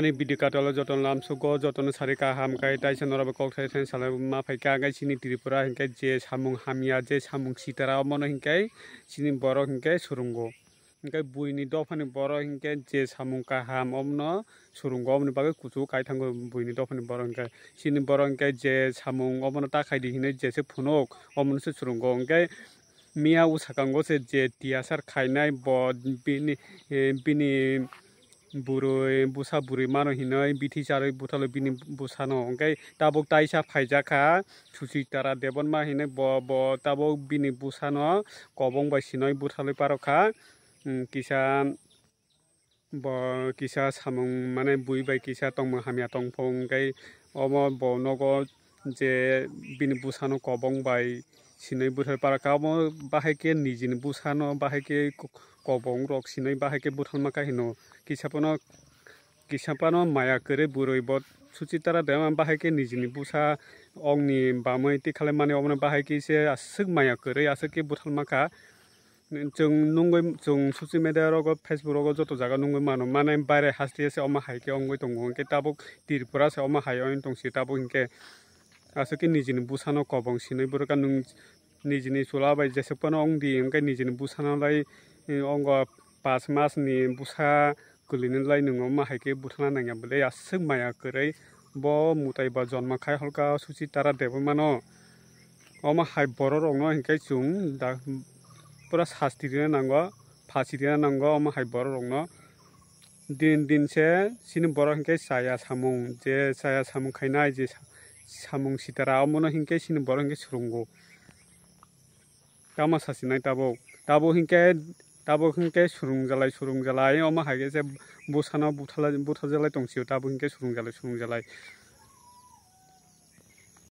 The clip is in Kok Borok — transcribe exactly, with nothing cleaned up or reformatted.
Ani video katalo jotono lamsugo, jotono sari kaham kai, taisa norok bai kok sai sai salai ma phaikha, hingke chini Tripura hingke je samung hamya, je samung sitara, omono hingke chini borok hingke surungo. Hingke buini dophani borok hingke je samung kaham, omono surungo, omoni bagwi kuchugo kai thango buini dophani borok hingke. Chini borok hingke je samung omono ta khaidi hinui jese phunuk, omono se surungo. Hingke miya o sakango se je tiyasar khainai bo bini, eh, bini bwrwi bwsa bwrwi mano hinui bithi charwi buthalwi bini bwsano. Hingke tabuk taisa phaijakha Suchitara Debbarma hinui bo, bo tabuk bini bwsano kobong bai sinui buthalwi parokha. Hmm, kisa bo kisa samung mane bui bai kisa tongmung hamya tongphung hingke omo bo nogo je bini bwsano kobong bai sinui buthar parkha, omo bahai khe nijini bwsano bahai khe ko-, kobong rok sinui bahai khe butharma kha hino. Kisa phano, kisa phano maya kwrwi bwrwi bo Suchitara Debbarma bahai khe nijini bwsa ongni bamwi tikhalai mani, omono bahai khe se aswk maya kwrwi aswk khe butharma kha. Chwng nungwi, chwng social media rogo, Facebook rogo joto jaga nungwi mano, mane baire haste se omo hai khe ongwi tongo, hwnkhe tabuk Tripura se omo hai ongwi tong si tabuk, hwnkhe aswk khe nijini bwsano kobong sinui bwrwkha, nwng nijini chwla bai jeswk phano ong di, hwnkhe nijini bwsano lai, eh, ongo pas mas ni bwsa kwlwini lai nwng omo hai khe buthana nangya bwle, aswk maya kwrwi bo mwtai ba jonma khai holka Suchitara Debbarmano. Omo hai borok rokno hinkhe chwng da pura sasti rina nango, phasi rina nango omo hai borok rokno. Din din se chini borok hinkhe chaya samung, je chaya samung khainai je sa-, samung sitara omono hinkhe chini borok hinkhe swrwngo. Tamo sasinai tabuk. Tabuk hinkhe, tabuk hinkhe surung jalai, surung jalai, omo hai khe se bwsano buthala-, buthajalai tong sio, tabuk hinkhe surung jalai, surung jalai.